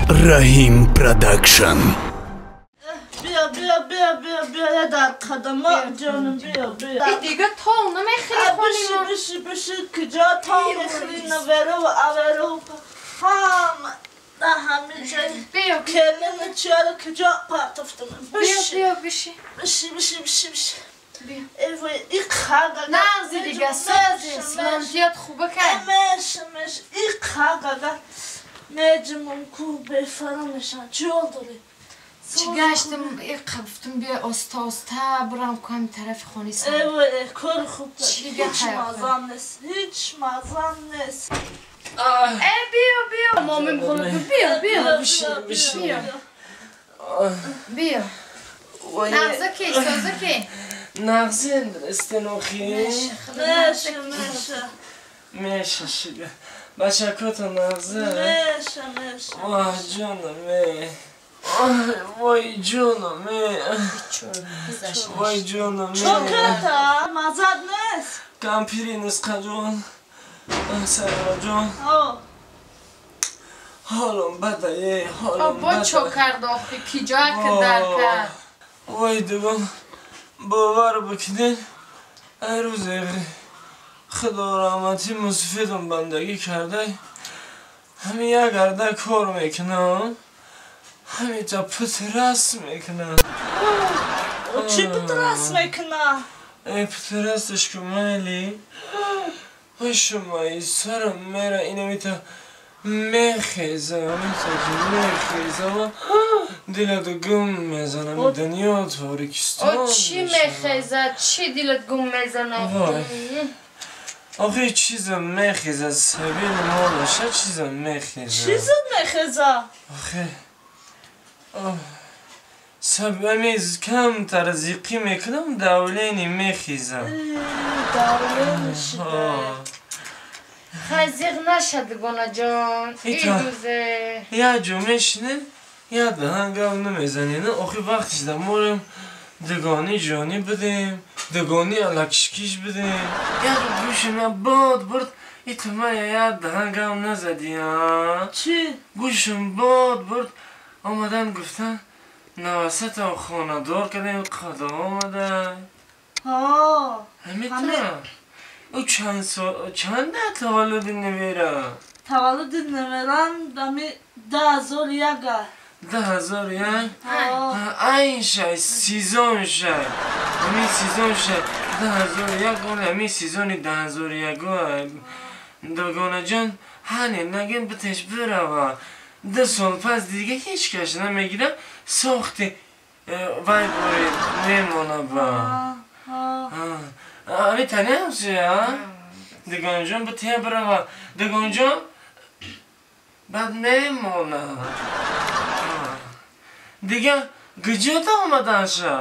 Раҳим Продакшн. Бия, бия, бия, бия, бия, дар қадама ҷонам, бия, бия. И дига тол намехӯри хони мо. Биши, биши, куҷо тол мехӯри, наверу, аверу, ҳама да ҳамин ҷой. Биё. Келини чиёро куҷо партофтам. Биё, биё, биши. Биши, биши, биши, биши. Биё. Эй вой, и қага. Нағзи дига, сози, саломатият хуба кай. Меша, меша, и қага. Меҷимон ку бефара мешан. Чӣ ҳол дорӣ? Чӣ гаштам, гуфтам биё оста оста бурам кам тарафи хони сар. Эй вой, кори хуб Чӣ ҳеҷ гап ҳай? мазам нест, ҳеҷ мазам нест. Э, биё, биё, момим хонум, биё, биё. Биши, биё. Биё. Нағза ки, соза ки. Нағзин истинохи. Меша, меша. Меша шига. Бачакото нағза. Меша, меша. Вой, ҷонам, э. Вой, ҷонам, э. Вой, ҷонам, э. Чоката, мазад нест. Кампири нисқа ҷон. Сарва ҷон. О, Ҳолам бада, е, ҳолам Бо чо бада. кард охи, ки ҷоя ки дар кард. Вой, дугон, бовар бикунед, ай рӯзе худо раҳматӣ мусафидам бандагӣ кардай, ҳамин як арда кор мекунам, ҳаминҷа пут раст мекунам. Чӣ путрас мекуна? Эй, путрасташ ку майли. Ой, шумои сарам мера, инамита мехеза, ҳаминта ки мехеза, дилату гум мезанам, дунё торикистон. О, чӣ мехезад, чӣ дилат гум мезанад? Вой. Охи чизам мехеза, сабил молаша чизам мехеза. Чизат мехеза? Охи саб ами камтар зиқӣ мекунам, давление мехеза. Давление шида. Хай, зиқ наша, дугонаҷон, Ита. ирӯзе. Як ҷо мешинем, як даҳан гап намезанем. Охи вақтиш да морем дугонӣ ҷонӣ будем, дугонӣ алакишкиш будем. Як гӯши ман бод бурд, ита мая як даҳан гап назадӣ, а? Чӣ? Гӯшам бод бурд, омадан гуфтан навасатам хонадор кардем, қадо омада. Ҳо. Ҳамита. Ҳаме- Ӯ чанд сол чанда таваллуди невера? Таваллуди неверам ами 2001-а. 2001? Ҳо. Айн шай, сезон шай. Ҳамин сезон шай. 2001 оли ҳамин сезони 2001. Догонаҷон, ҳане нагин битеш бирава. 2 сол пас дига ҳеҷ каш намегирам, сохти вай бори мемона ба. Ҳо. Ами тани ҳамсоя? Догонаҷон, битя бирава. Догонаҷон, баъд мемона. Дига куҷода омаданша?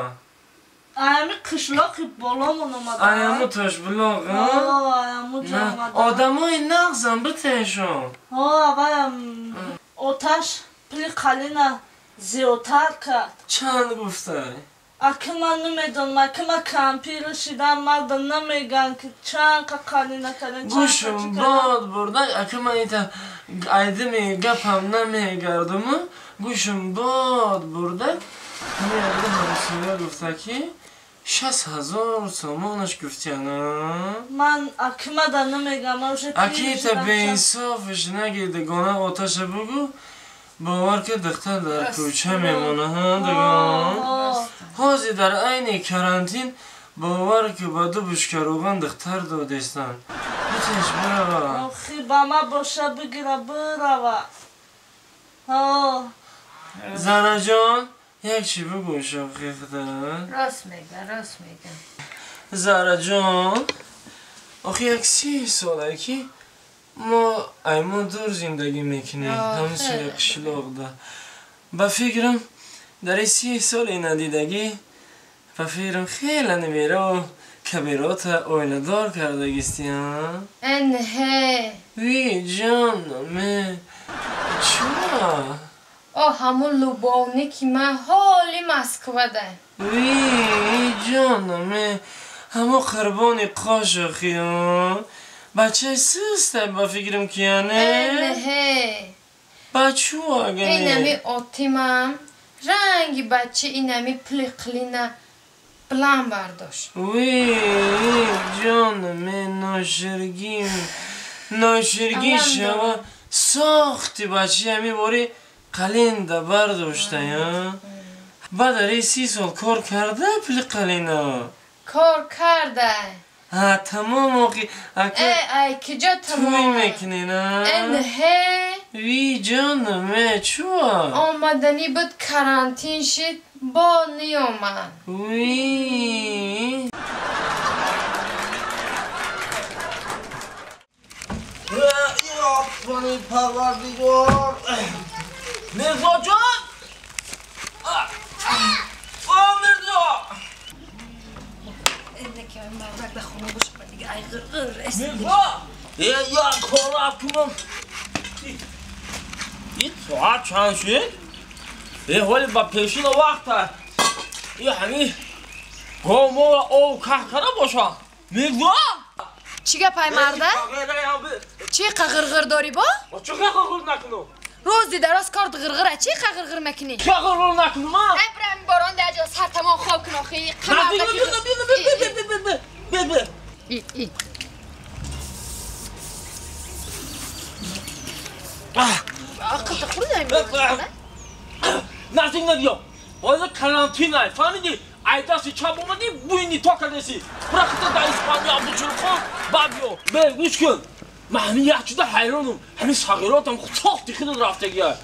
Ами қишлоқи боломон омадан. Аяму Тошбулоқ? Ҳо, аяму ҷо омадан. Одамои нағзам битешон. Ҳо, аваям оташ пули қалина зиёдтар кард. Чанд гуфтай? Аки ман намедонам, аки ман кампир шидам, марда намеган ки чанд қа қалина кардем, чанд қа Гӯшум чӣ кардем. бод бурда, ака ман ита айдими гапам намегардуму, гӯшум бод бурда, ҳамин абда ҳамсоя гуфта ки 60 000 сомонаш гуфтяна. Ман аки мада намегам, ман уже пир Аки ита шидам. беинсофш наги, дигона, оташа бугу, бовар ки духтар дар кӯча мемона, ҳа, дигон. Ҳо. Ҳозир дар айни карантин бовар ки ба ду бушка рӯған духтар додестанд. Битеш бирава. Охи, ба ма боша бигира бирава. Ҳо. Зараҷон, як чӣ бугӯ шохи худа. Рост мега, рост мега. Зараҷон, охи як 30 солае ки мо ай мо дур зиндагӣ мекунем, ҳамин суя қишлоқда. Ба фикрам, дар ин 30 соли надидагӣ, ба фикрам, хеле набераву кабирота оиладор кардагисти, а? Энҳе. Ви, ҷонаме, чуа? О, ҳамун любовники ман ҳоли Москвада. Ви, ҷонаме, ҳамо қурбони қошохи, а? Бачаи систай, ба фикрам, ки яне. Энҳе. Бачу агане. Инами отимам ранги бачи инами пули қилина план бардошт. Вей, ҷонам, ноширгим. Ноширгӣ шава сохти бачи ҳами бори қалинда бардоштая. Баъд ари 30 сол кор карда пули қалина. Кор карда. Ҳа, тамом оқи. Ака. Ай, киҷо тамом? Тӯй мекунӣ, на? Энҳе. Ви ҷонам, чуа? Омаданӣ буд карантин шид, бо ниёмад. Ви. Ёпани парвардигор. Мирзо ҷон! О, Мирзо! Иннаки мардак дар хона боша, ба дига ай ғирғир рес. Мирзо! Э, як кора кунам. Ин соат чанд шуд? Э, ҳоли ба пешина вақта. И ҳами гомола ов каҳ кара боша. Мирзо! Чӣ гап ай марда? Чӣ қа ғирғир дорӣ бо? Чӣ қа ғирғир накунам? Рӯзи дароз корд ғирғира, чӣ қа ғирғир мекунӣ? Чӣ ғирғир накунам, а? Ай бирам борон дар ҷо сар тамом хоб кун охи. Бе, бе. И, и. Ақлта хӯрдай мебошад? Наздик набиё. Ҳозир карантин ай, фаҳмидӣ? Ай дасти чап омадӣ, бӯи нито кардеси. Бирахта дар Испания Абдучилхон бабиё. Бе, гӯш кун. Ман ҳамин як чиза ҳайронам. Ҳамин сағиротам сохти худат рафтагия.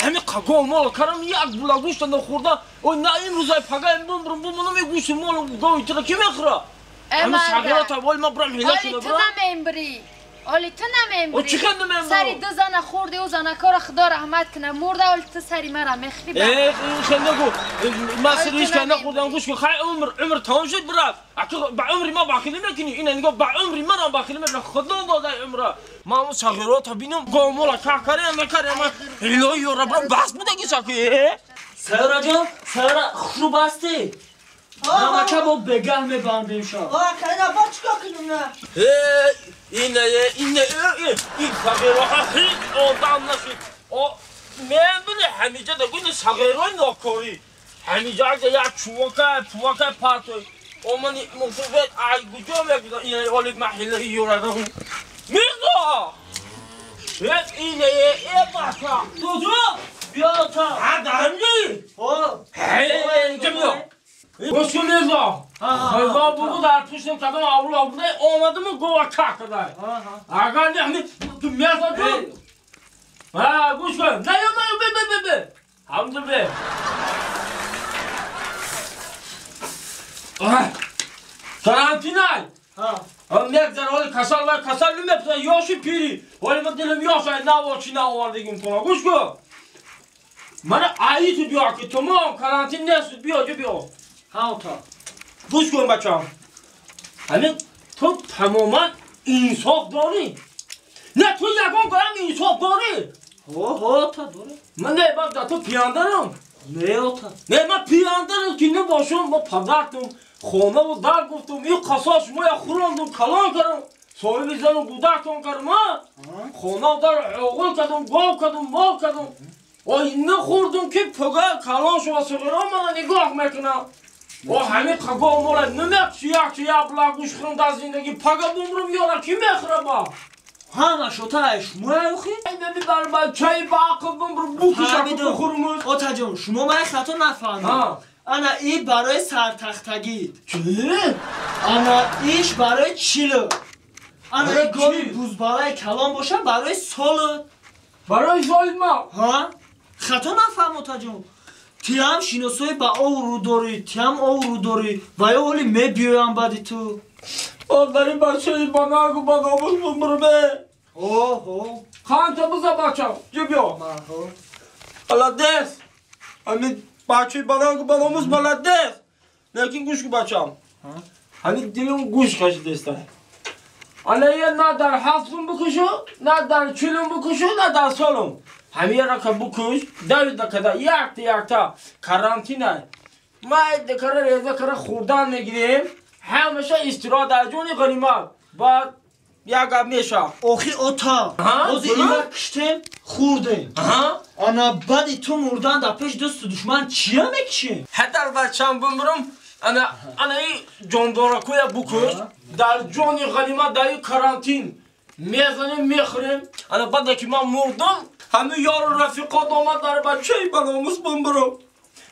Ҳамин қагол мол карам як була гӯшта нахӯрда. Ой, на имрӯз ай пага бумрум бумунам и гӯшти мол гови тура ки мехӯра? Ҳамин сағиротам вой ман бурам ҳила Оли шуда ту бурам. намембирӣ. Оли ту намембирӣ. О, чӣ хел намембирам? Сари ду зана хӯрди, ӯ занакора худо раҳмат кунад. Мурда оли ту сари мара мехӯрӣ. Э, хел нагӯ. Ман сари Оли ту ҳеч кас намембирӣ. нахӯрдам, гӯш кун. Хай умр тамом шуд, брат. Аки ба умри ман бахилӣ мекунӣ. Ина нигоҳ, ба умри манам бахилӣ мекунӣ. Худо додай умра. Ман он сағирота бинам, гомола каҳ карем, накарем. Ман ҳилои ёра брам бас будаги саки. Сайёра ҷон, Сайёра хушрӯ бастӣ. Намака бо бегаҳ мебандем шо. О, кайна бо чикор кунам на? Э, ина, ина, ин сағироҳа ҳеҷ одам нашид. О, мебини ҳамиҷа дагуни сағирои нокорӣ. Ҳамиҷа агар як чувака, пувака партой. О, мани мусибат ай куҷо мегузар? Ина оли ман ҳилаи ёрадам. Мирзо! Э, ина, э, бача. Дуду, биё та. Ҳа, дар ҳамиҷаи? Ҳо. Ҳе, инҷа биё. Гӯш кун, Мирзо. Худо бугу дар пуштам кадом авру обудай омадиму гова каҳ кадай. Агар не ҳами ту Мирзо ҷон. Ҳа, гӯш кун. Наё, наё, бе, бе, бе, бе. Ҳамду бе. Карантинай. Ҳам мегзар ҳоли касал вай касал намепурсад, ёши пирӣ. Ҳоли ман дилам ёш ай наво чи наовардагим кунам. Гӯш кун. Мана аи ту биё ки тамом карантин нест, биё, ҷо биё. Ҳа, ота. Гӯш кун бачам. Ҳамин ту тамоман инсоф дорӣ. Не, ту ягон гарам инсоф дорӣ. Ҳо, ҳо, ота, дорӣ. Ман не, ман ту пияндарам. Не, ота. Не, ман пияндарам ки набошам, ман падартум, хонаву дар гуфтум, ин қасо шумоя хӯрондум, калон кардам, соҳиби зану кӯдактон кардам, а? Хонаву дар оғул кардам, гов кардам, мол кардам. Ой, нахӯрдум ки пага калон шува сағиро мана нигоҳ мекунам. О, ҳамин қаго мола намекши як чи як була гӯш хӯрам дар зиндагӣ, пага бумрум ёра ки мехӯра Ҳамаш ота ай шумо охи? Ай намебарам, чай ба ақл бумрум, букиша бухӯрум. Ота ҷон, шумо ман хато нафаҳмид. Ана и барои сартахтагӣ. Чӣ? Ана иш барои чилу. Ана и Барои гови чӣ? бузбалаи калон боша барои солу. Барои соли ма? Ҳа? Хато нафаҳм, ота ҷон. Тиам шиносои ба оврӯ дорӣ, тиам оврӯ дорӣ, ва ё ҳоли мебиёям баъди ту. Одари бачаи ба нагу ба номус бумруме. Ҳо, ҳо. Қанча биза бачам, ҷи биё. Ҳо. Молодец. Ҳамин бачаи ба нагу ба номус молодец. Лекин гӯш кун бачам. Ҳамин дилум гӯш кашидеста. Ана я на дар ҳафтум бикушу, на дар чилум бикушу, на дар солум. Ҳамин ярака бикуш, давида када якта якта карантина. Ма декара реза кара хӯрдан мегирем. Ҳамеша истироҳат дар ҷони ғанимат. Баъд Як гап меша. Охи ота, ози ина киштем, хӯрдем. Ана баъди ту мурдан дар пеш дӯсту душман чия мекишем? Ҳадар бачам бимирам, ана ана и ҷондоракоя букуш, дар ҷони ғанима дар и карантин мезанем, мехӯрем. Ана баъде ки ман мурдам, ҳамин ёру рафиқот омад дар бачаи баномус бимбирам.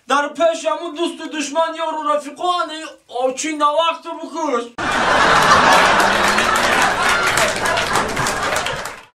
Дар пеш ҳамун дӯсту душман ёру рафиқо ана очи навақту букуш.